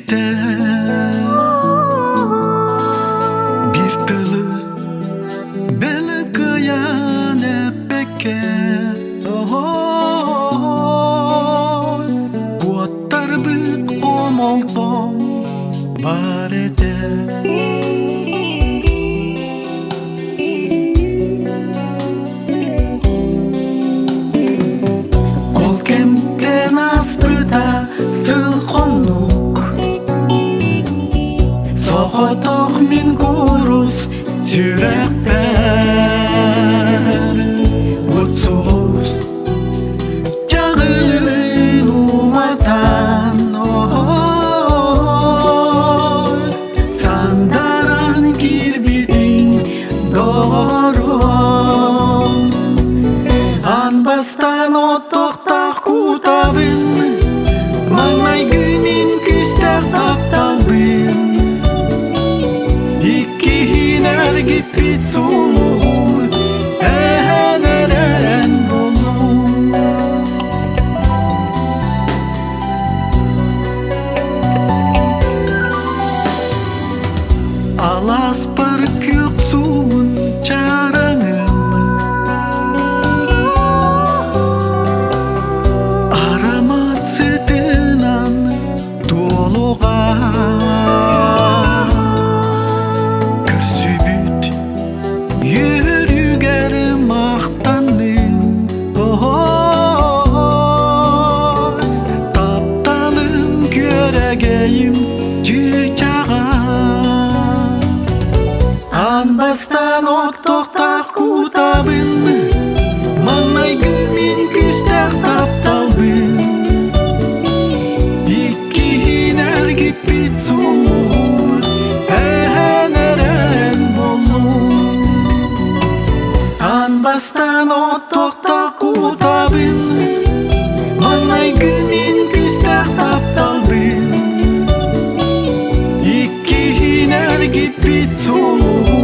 Киирбитэ Биир тылы бэл кыайан эппэккэ Куоттарбыт хомолтом бар этэ. Ол кэмтэн ааспыта сыл хонук Соҕотох мин курус сүрэхпэр Утсулус чаҕылын уматан Сандаран киирбитиҥ доҕорум Аан бастаан оттохтоох кутабын Маҥнайгы мин күүстээх тапталбын Иккиһин эргиппит сулуһум Эһэн эрэн буллум. Аласпар күөх суун чараҥым Аромат сытынан туолуга Көрсүбүт үөрүүгэр махтанным. Тапталым күөрэгэйим чыычаҕа Аан бастаан оттохтоох кутабын Маҥнайгы мин күүстээх тапталбын Иккиһин эргиппит сулуһум Эһэн эрэн боллум. Аан бастаан оттохтоох кутабын Маҥнайгы мин күүстээх тапталбын Иккиһин эргиппит сулуһум.